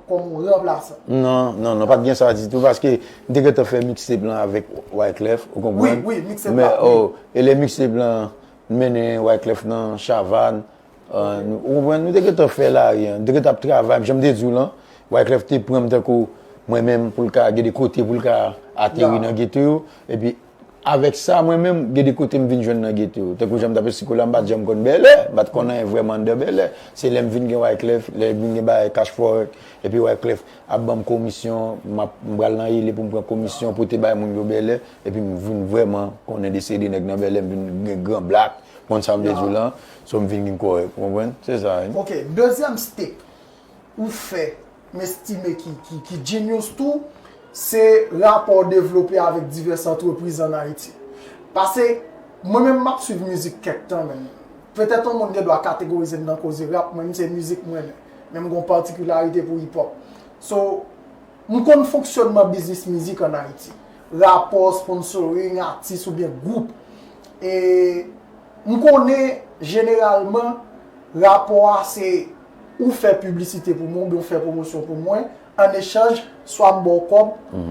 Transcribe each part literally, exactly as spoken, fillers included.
kòm yon ranplasan? Non, non, non, pa t gen sa ditou, paske m te gentan fè mixtape lan avèk Wyclef, ou konprann? Wi, wi, mixtape la, wi. Men, oh, e lè mixtape lan, m mennen Wyclef nan Chavàn, euh, nou, ou konprann? Nou te gentan fè lari an, nou te gentan ap travay, jan m te di w lan, Wyclef te pran m tankou mwen menm pou l ka gen de kote pou l ka ateri nan geto yo, epi avèk sa, mwen menm, gen de kote m vin jwenn nan geto yo. Tankou jan m t ap esplike w la, m pa t janm konn Bèlè, m pa t konn anyen vrèman anndan Bèlè. Se lè m vin gen Wyclef, lè m vin gen bagay Cash Forex, epi Wyclef ap ban m komisyon, m ap, m pral nan Ele pou m pran komisyon, pote bay moun yo Bèlè, epi m vin vrèman konnen de seri de nèg nan Bèlè, m vin gen Gran Black, konn sa m vle di w lan, so m vin gen kòrèk, ou konprann? Se sa, wi. Ok, dezyèm step ou fè, m estime ki, ki, ki genius tou, se rapò w devlope avèk divès antrepriz ann Ayiti. Paske, mwen menm m ap swiv mizik kèk tan, men petèt yon moun gen dwa kategorize m nan koze rap, mwen menm se mizik mwen renmen. Men m gen yon patikilarite pou hip hop. So, m konn fonksyònman biznis mizik ann Ayiti. Rapò, sponsoring, atis oubyen gwoup. E m konnen, jeneralman, rapò a se ou fè piblisite pou mwen, oubyen ou fè pwomosyon pou mwen, an echanj, swa m ba w kòb,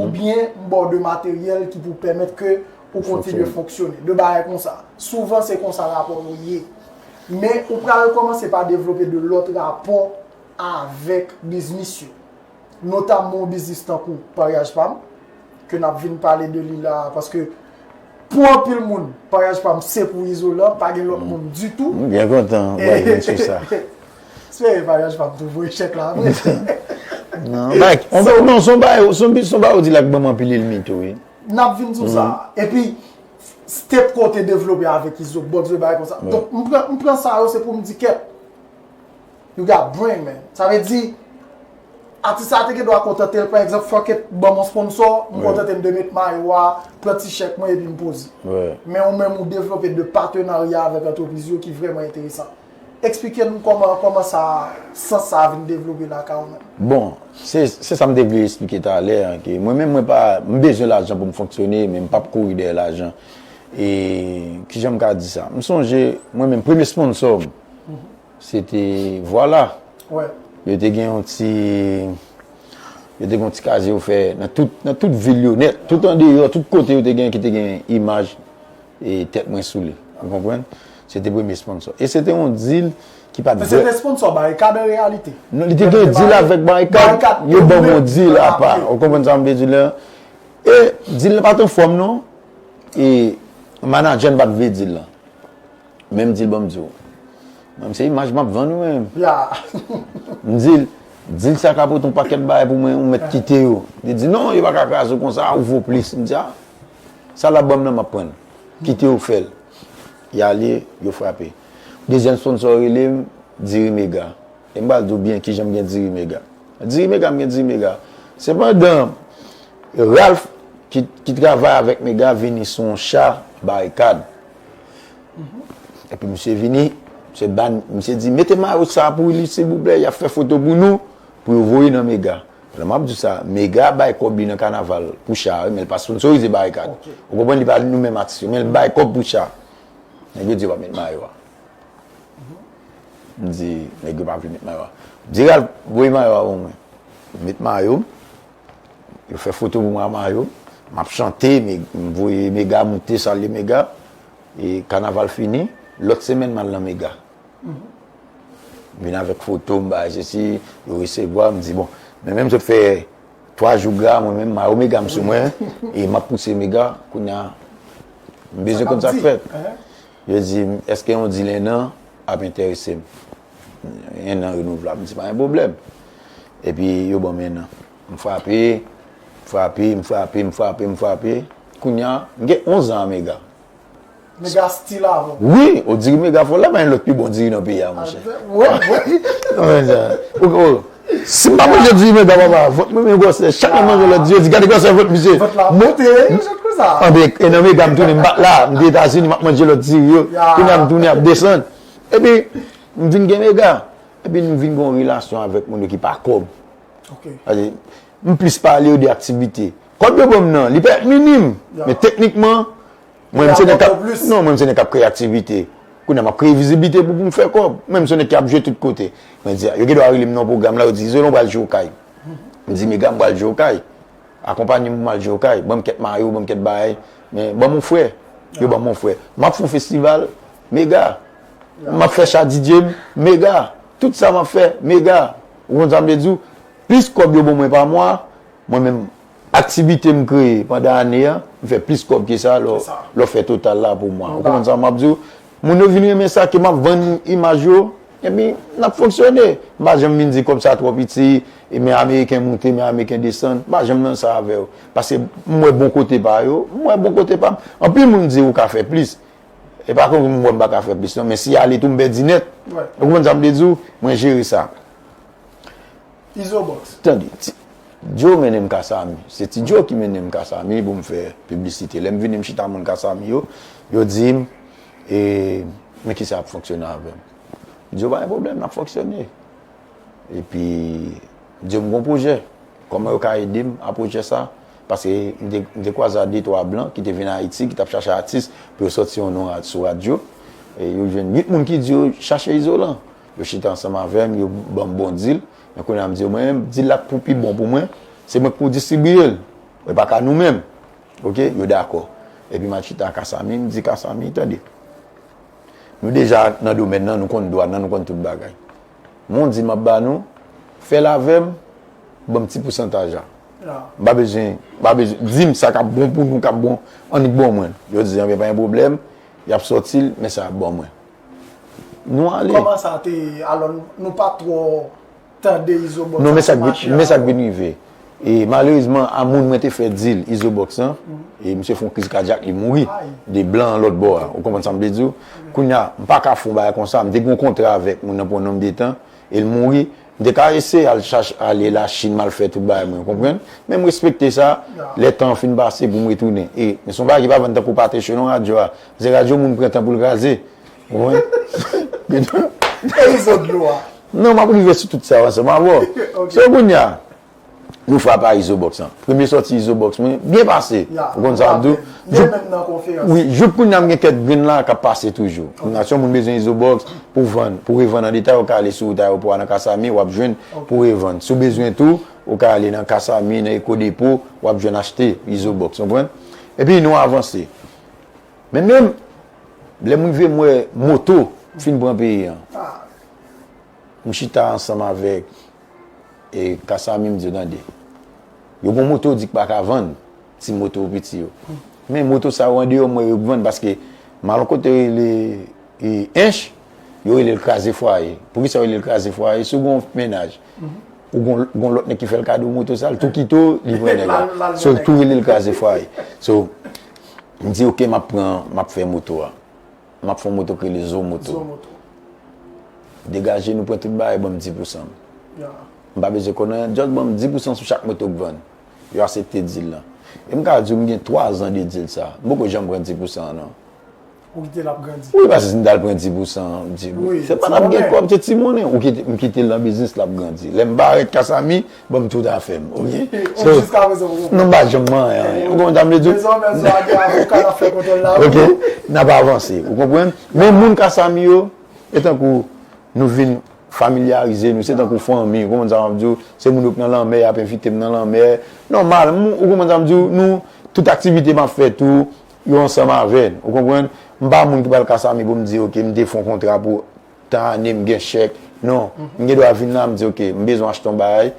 oubyen m ba w de materyèl ki pou pèmèt ke ou kontinye fonksyone. De bagay konsa. Souvan, se konsa rapò yo ye. Men ou pral kòmanse pa devlope de lòt rapò avèk biznis yo. Notamman yon biznis tankou paryaj pa m, ke n ap vin pale de li la, paske pou anpil moun, paryaj pa m se pou Izolan, pa gen lòt moun ditou. M byen kontan w pral vin sou sa. Espere paryaj pa m tou voye chèk la vre. Non, like, on, non, se yon bagay, se yon bi-, se yon bagay ou di la k ban m anpil ilmi tou, wi. N ap vin sou sa. Epi, step kote devlope avèk Izo, box de bagay konsa. Donk, m pran, m pran sa yo, se pou m di kèt. You got brain, man. Sa vle di, atis la te gen dwa kontante l, pa egzanp, fuck it, ban m yon sponsor, m kontante m de met mayo a, pran ti chèk mwen epi m poze. Men ou menm ou devlope de patenarya avèk antrepriz yo ki vrèman enteresan. Eksplike nou kòman, kòman sa, sans sa vin devlope lakay ou menm. Bon, se, se sa m te vle eksplike talè a, ke mwen menm, mwen pa, m bezwen lajan pou m fonksyone, men m p ap kouri dèyè lajan. E, kijan m ka di sa? M sonje, mwen menm, premye sponsor m, se te Vwala. Yo te gen yon ti, yo te gen yon ti kazye yo fè nan tout, nan tout vil yo nèt, tout andeyò, tout kote yo te gen ki te gen imaj e tèt mwen sou li. Ou konprann? Se te premye sponsor. E se te yon deal ki pa t vrè. Men se te sponsor Barikad an reyalite. Non, li te gen deal avèk Barikad. Yo ban m yon deal apa. Ou konprann sa m vle di la? E deal la pa t anfòm non. E manager n pa t vle deal la. Men m di l, ban m di w. Mwen, se imaj m ap vann wi, men. M di l, di l sa ka pote yon pakèt bagay pou mwen, ou mèt kite yo. Li di, non, yo pa ka kraze w konsa, ou vo plis. M di, a, sa l ap ban m nan, m ap pran l. Kite yo fè l. Y ale, yo frape. Dezyèm sponsor rele m, Diri Mega. E m pral di w byen kijan m gen Diri Mega. Diri Mega, m gen Diri Mega. Sepandan, Ralph, ki, ki travay avèk Mega, vini sou yon cha Barikad. Epi misye vini, misye ban, misye di, mete mayo sa pou li, silvouplè, y ap fè foto pou nou, pou yo voye nan Mega. Lè m ap di w sa, Mega bay kòb li nan kanaval pou cha, wi, men l pa sponsorize Barikad. Ou konprann, li pa nou menm atis yo, men l bay kòb pou cha. Nèg yo di yo pa met mayo a. M di, nèg yo pa vle met mayo a. M di, Ralph, voye mayo a ban mwen. M met mayo m. Yo fè foto pou mwen ak mayo m. M ap chante, m voye Mega moute, salye Mega. E kanaval fini. Lòt semèn, m al nan Mega. M vin avèk foto m, bagay sesi, yo resevwa, m di, bon, men menm sot fè twa jou gra, mwen menm, mayo Mega m sou mwen, e m ap pouse Mega, kounye a, m bezwen konn sa k fèt. Yo di m, èske yon deal en an ap enterese m? En an renouvlab, m di, pa gen pwoblèm. Epi, yo ban m en an. M frape, frape, m frape, m frape, m frape. Kounye a, m gen onz an a Mega. Mega still avè w. Wi, o diri Mega fò la, pa gen lòt pi bon diri nan peyi a, monchè. Wi, wi. Si m pa manje diri Mega, papa, vant mwen men gwòsè. Chak lè m manje lòt diri, yo di, gade gwòsè vant misye. Vant la monte, jan konsa. Anben, e nan Mega, m tounen, m pa t la, m te Etazini, m ap manje lòt diri yo. Kounye a, m tounen ap desann. Epi, m vin gen Mega. Epi, m vin gen yon relasyon avèk moun yo ki pa kòb. Paske, m plis pale yo de aktivite. Kòb yo ban m nan, li pa minim, men teknikman, mwen, m se nèg k ap, non, mwen, m se nèg k ap kreye aktivite. Kounye a m ap kreye viziblite pou, pou m fè kòb. Menm si yon nèg ki ap jwe tout kote. Mwen di, yo gen dwa rele m nan pwogram la, yo di, Izolan, w pral jwe Okay. M di, Mega, m pral jwe Okay. Akonpanye m pou m al jwe Okay. Ban m kèk mayo, ban m kèk bagay. Men, ban m yon frè. Yo ban m yon frè. M ap fè yon festival, Mega. M ap fè cha D J m, Mega. Tout sa m ap fè, Mega. Ou konn sa m vle di w? Plis kòb yo ban mwen pa mwa, mwen menm, aktivite m kreye pandan ane a, m fè plis kòb ke sa, lè w, lè w fè total la pou mwa. Ou konprann sa m ap di w? Moun yo vin renmen sa, ke m ap vann imaj yo, epi n ap fonksyone. M pa janm vin di kòb sa twò piti, e men Ameriken moute, men Ameriken desann. M pa janm nan sa avè w. Paske m wè bon kote pa yo, m wè bon kote pa m. Anpil moun di ou ka fè plis. E pa konn m wè m pa ka fè plis non, men si ale tou m pèdi nèt. Ou konprann sa m vle di w? Mwen jere sa. Izobox. Tande, ti, Joe mennen m Kasami. Se Ti Joe ki mennen m Kasami pou m fè piblisite. Lè m vini m chita moun Kasami yo, yo di m, e, men kisa ap fonksyone avè m. M di yo pa gen pwoblèm, n ap fonksyone. Epi, m di yo m gon pwojè. Kòman yo ka ede m a pwojè sa? Paske m te, m te kwaze a de twa blan ki te vin Ayiti, ki t ap chache atis pou yo sòti yon non rad-, sou radyo. E yo jwenn uit moun ki di yo chache Izolan. Yo chita ansanm avè m, yo ban m bon dil. Men kounye a m di yo, mwen menm, dil la k pou pi bon pou mwen, se mwen k pou distribiye l. E pa ka nou menm. Oke? Yo dakò. Epi m al chita a Kasami, m di Kasami, tande. Nou deja nan domèn nan, nou konn dwàn nan, nou konn tout bagay. Men yon dil m ap ba nou, fè l avè m, ban m ti pousantaj la. M pa bezwen, m pa bezwen, di m sa k ap bon pou nou, k ap bon, annik ban mwen. Yo di, anben, pa gen pwoblèm, y ap sòti l, men sa y ap ban mwen. Nou ale. Kòman sa te, alò, nou pa twò tande Izobox. Non, men sa k vin, men sa k vin rive. E malerezman, a moun mwen te fè dil Izobox lan, e misye fè yon kriz kadyak, li mouri. De blan lòt bò a. Ou konprann sa m vle di w? Kounye a, m pa ka fè yon bagay konsa. M te gen yon kontra avèk moun nan pou yon nonb de tan, e l mouri. M te ka eseye al chache, ale Lachin, m al fè tout bagay mwen, ou konprann? Men m respekte sa, lè tan an fin pase pou m retounen. E, men se yon bagay ki pa vann tankou pate cho non, radyo a. Se radyo moun pran tan pou l kraze. Ou konprann? E Izo Dlo a? Non, m ap rive sou tout sa yo ansanm avè w. So, kounye a, nou frape a Izobox lan. Premye sòti Izobox mwen, byen pase. Ou konn sa m ap di w? Wi, jouk kounye a m gen kèk grenn la k ap pase toujou. Kounye a, si yon moun bezwen Izobox pou vann, pou revann an detay, ou ka ale sou wout ayewopò a nan Kasami, w ap jwenn pou revann. Si w bezwen tou, ou ka ale nan Kasami, nan Eco Depot, w ap jwenn achte Izobox, ou konprann? Epi nou avanse. Men menm, lè m rive m wè moto fin pran peyi an. M chita ansanm avèk, e, Kasami, m di yo, tande. Yo gon moto yo di k pa ka vann, ti moto piti yo. Men moto sa yo andeyò m wè yo k vann, paske m al yon kote yo rele, e, Ench, yo rele l kraze fwaye. Poukisa yo rele l kraze fwaye? Si w gon mennaj, ou gon, gon lòt nèg ki fè l kado moto sa, l tou kite w, li pran nèg la. So, l tou rele l kraze fwaye. So, m di, oke, m ap pran, m ap fè moto a. M ap fè yon moto k rele Zo Moto. Zo Moto. Degaje nou pran tout bagay, ban m dis pousan m. M pa bezwen konnen, just ban m dis pousan sou chak moto k vann. Yo aksepte dil lan. E m ka di w, m gen twa zan de dil sa. M poko janm pran dis pousan an, non. Ou kite l ap grandi. Wi, paske si m t al pran dis pousan, m di, se pa t ap gen kòb, se ti monnen. Ou kite, m kite l nan biznis, l ap grandi. Lè m barèt Kasami, ban m tout afè m, oke? So, jiskaprezan, ou konprann? Non, m pa janm manyen anyen. Ou konprann sa m vle di w? Dezòmè, sa gen avoka, n ap fè kontwòl la. Oke, n ap avanse, ou konprann? Men moun Kasami yo, e tankou nou vin familyarize nou, se tankou fanmi, ou konprann sa m ap di w? Se moun yo k nan lanmè, y ap envite m nan lanmè. Nòmal, m, ou konprann sa m di w? Nou, tout aktivite m ap fè tou, yo ansanm avè n, ou konprann? M pa moun ki pral Kasami pou m di, oke, m te fè yon kontra pou tan ane, m gen chèk. Non, m gen dwa vin la, m di, oke, m bezwen achte yon bagay,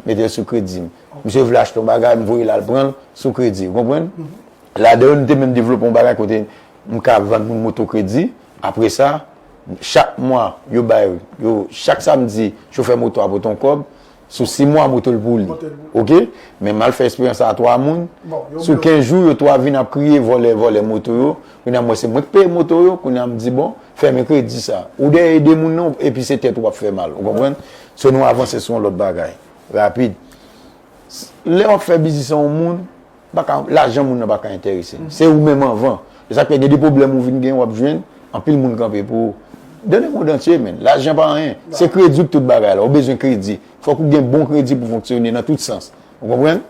mete l sou kredi m. Misye vle achte yon bagay, m voye l al pran l sou kredi, ou konprann? Ladan yo, nou te menm devlope yon bagay kote m ka vann moun moto kredi. Apre sa, chak mwa, yo bay, yo, chak samdi, chofè moto a pote yon kòb. Sou sis mwa, moto l pou li. Oke? Men m al fè eksperyans sa a twa moun. Sou kenz jou, yo twa vin ap kriye, vòlè, vòlè moto yo. Kounye a, m wè se mwen k peye moto yo. Kounye a, m di, bon, fèmen kredi sa. Ou dèyè ede moun nan, epi se tèt ou w ap fè mal. Ou konprann? So, nou avanse sou yon lòt bagay. Rapid. Lè w ap fè biznis an yon moun, pa ka, lajan moun nan pa ka enterese m. Se ou menm anvan. E sa k fè gen de pwoblèm ou vin gen, w ap jwenn, anpil moun kanpe pou ou. Dans le monde entier, men. Lajan pa anyen. Se kredi w k tout bagay la. Ou bezwen kredi. Fòk ou gen bon kredi pou fonksyone nan tout sans. Ou konprann?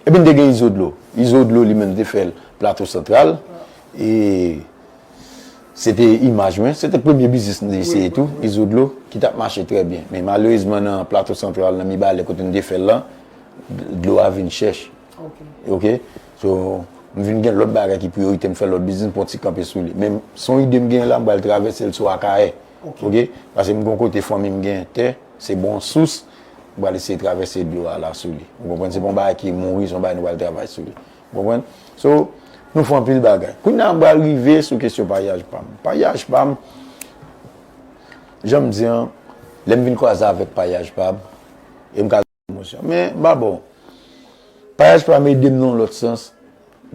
Epi n te gen Izo Dlo. Izo Dlo li menm te fè l Plato Santral. E Se te imaj mwen, se te premye biznis m te eseye tou, izo dlo, ki t ap mache trè byen. Men malerezman, nan Plato Santral, nan Mibalè, kote m te fè l lan, dlo a vin chèch. Ok. So, m vin gen lòt bagay ki priyorite, m fè lòt biznis, m pran ti kanpe sou li. Men se yon ide m genyen la, m pral travèse l sou Akayè. Ok. Paske m gen yon kote fanmi m gen tè, se bon sous, m pral eseye travèse dlo a la sou li. Ou konprann? Se pa yon bagay ki mouri, se yon bagay nou pral travay sou li. Ou konprann? So, nou fè anpil bagay. Kounye a, m pral rive sou kesyon paryaj pa m. Paryaj pa m, jan m di an, lè m vin kwaze avèk paryaj pa m, e m ka di emosyon. Men, m pa bon. Paryaj pa m ede m nan yon lòt sans,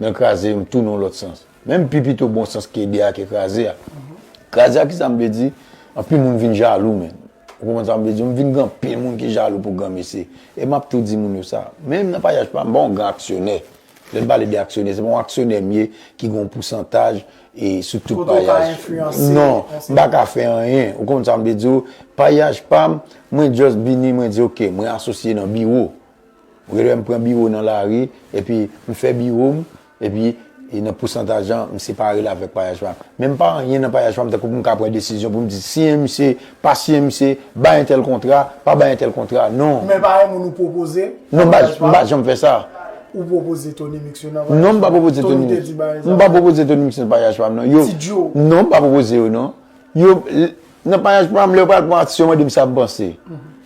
nan kraze m tou nan yon lòt sans. Menm pi pito bon sans ke ede a ke kraze a. Kraze a, kisa m vle di? Anpil moun vin jalou, men. Ou konprann sa m vle di? M vin gen anpil moun ki jalou pou granmesi. E m ap tou di moun yo sa. Menm nan paryaj pa m, m pa yon gran aksyonè. Lè n pale de aksyonè, se pa yon aksyonè m ye ki gen yon pousantaj e sou tout paryaj. Kote w ka enfliyanse. Non, m pa ka fè anyen. Ou konn sa m vle di w? Paryaj pa m, mwen just vini, mwen di, "Ok, mwen asosye nan biwo." Ou gen lè m pran biwo nan lari, epi m fè biwo m, epi e nan pousantaj lan, m separe l avèk paryaj pa m. Men m pa anyen nan paryaj pa m, tankou pou m ka pran desizyon, pou m di, siyen misye, pa siyen misye, bay entèl kontra, pa bay entèl kontra, non. Men pa yon moun ou pwopoze? Non, m pa, m pa janm fè sa. Ou pwopoze Tony Mix yo nan paryaj pa m? Non, m pa pwopoze Tony Mix. M pa pwopoze Tony Mix nan paryaj pa m, non. Yo, non, m pa pwopoze yo, non. Yo, nan paryaj pa m, lè yo pral pran atis, yo mande m sa m panse.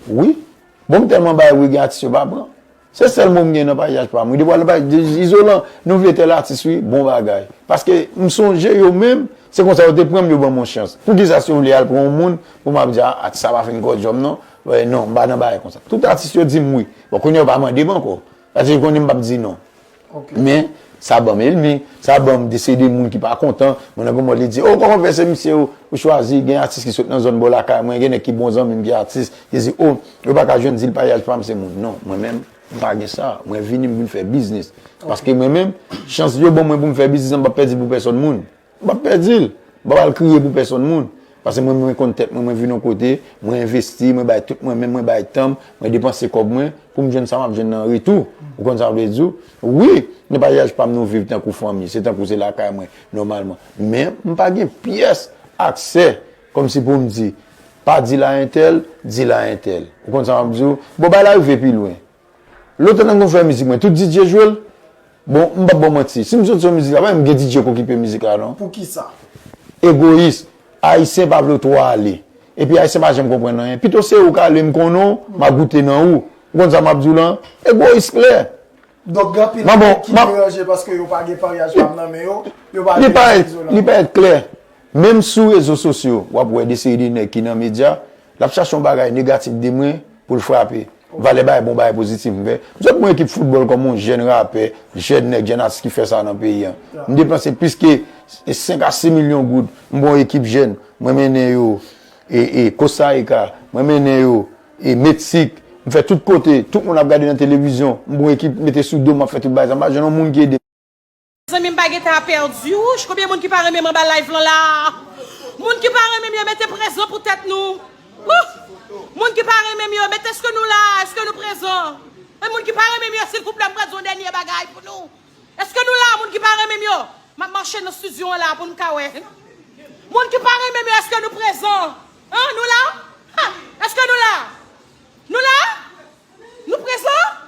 Wi. Bon, m tèlman bay wi, gen atis yo pa pran. Se sèl mo m gen nan paryaj pa m. Wi, depi w al nan paryaj, Izolan, nou vle tèl atis, wi, bon bagay. Paske m sonje yo menm, se konsa yo te pran m, yo ban m yon chans. Poukisa si yo vle al pran yon moun, pou m ap di, a, atis sa pa fin kòdjòm, non? Wè, non, m pa nan bagay konsa. Tout atis yo di m wi. Bon, kounye a yo pa mande m ankò. Paske yo konnen m p ap di non. Men, sa ban m ènmi, sa ban m de seri de moun ki pa kontan. Mwen nan gwo mò li di, o, kòman fè se misye ou, ou chwazi, gen atis ki sot nan zòn bò lakay mwen, gen nèg ki bon zanmi m ki atis, li di, o, yo pa ka jwenn di l paryaj pa m se moun. Non, mwen menm, m pa gen sa. Mwen vini, m vin fè biznis. Paske mwen menm, chans yo ban mwen pou m fè biznis lan, m p ap pèdi l pou pèsòn moun. M p ap pèdi l. M p ap al kriye pou pèsòn moun. Paske mwen, mwen konn tèt mwen, mwen vin yon kote, mwen envesti, mwen bay tout mwen menm, mwen bay tan m, mwen depanse kòb mwen pou m jwenn sa m ap jwenn nan retou. Ou konn sa m vle di w? Wi, nan paryaj pa m nou viv tankou fanmi, se tankou se lakay mwen, nòmalman. Men, m pa gen pyès aksè, kòmsi pou m di, pa di l a entèl, di l a entèl. Ou konn sa m ap di w? Bon, bagay la rive pi lwen. Lontan nan m konn fè mizik mwen, tout D J jwe l. Bon, m p ap ba w manti. Si m soti yon mizik la, pa menm gen D J k okipe mizik la, non. Poukisa? Egoyis. Ayisyen pa vle w twò ale. Epi Ayisyen pa janm konprann anyen. Pito se ou k ale, m konnen w, m a goute nan ou. Ou konn sa m ap di w lan? Egoyis klè. Donk, gen anpil nèg ki deranje paske yo pa gen paryaj pa m nan men yo, yo pa vle Izolan. Li parèt klè. Menm sou rezo sosyo, w ap wè de seri de nèg ki nan medya, l ap chache yon bagay negatif de mwen pou l frape. Valè bay bon bagay pozitif m fè. M sot pran ekip foutbòl kòm yon jèn rapè, jèn nèg, jèn atis ki fè sa nan peyi an. M depanse plis ke senk a sis milyon goud. M pran yon ekip jèn. Mwen mennen yo e, e Costa Rica. Mwen mennen yo e Meksik. M fè tout kote. Tout moun ap gade nan televizyon. M pran yon ekip, mete sou do m, m ap fè tout bagay sa. M pa jwenn yon moun ki ede m. Mezanmi, m pa gentan ap pèdi w. Konbyen moun ki pa renmen m anba live lan la? Moun ki pa renmen m yo, mete prezan pou tèt nou. Ouh! Moun ki pa renmen m yo, mete èske nou la, èske nou prezan? E moun ki pa renmen m yo, silvouplè, m pral di yon dènye bagay pou nou. Èske nou la, moun ki pa renmen m yo? M ap mache nan estidyo an la pou n ka wè. Moun ki pa renmen m yo, èske nou prezan? An, nou la? Ha! Èske nou la? Nou la? Nou prezan?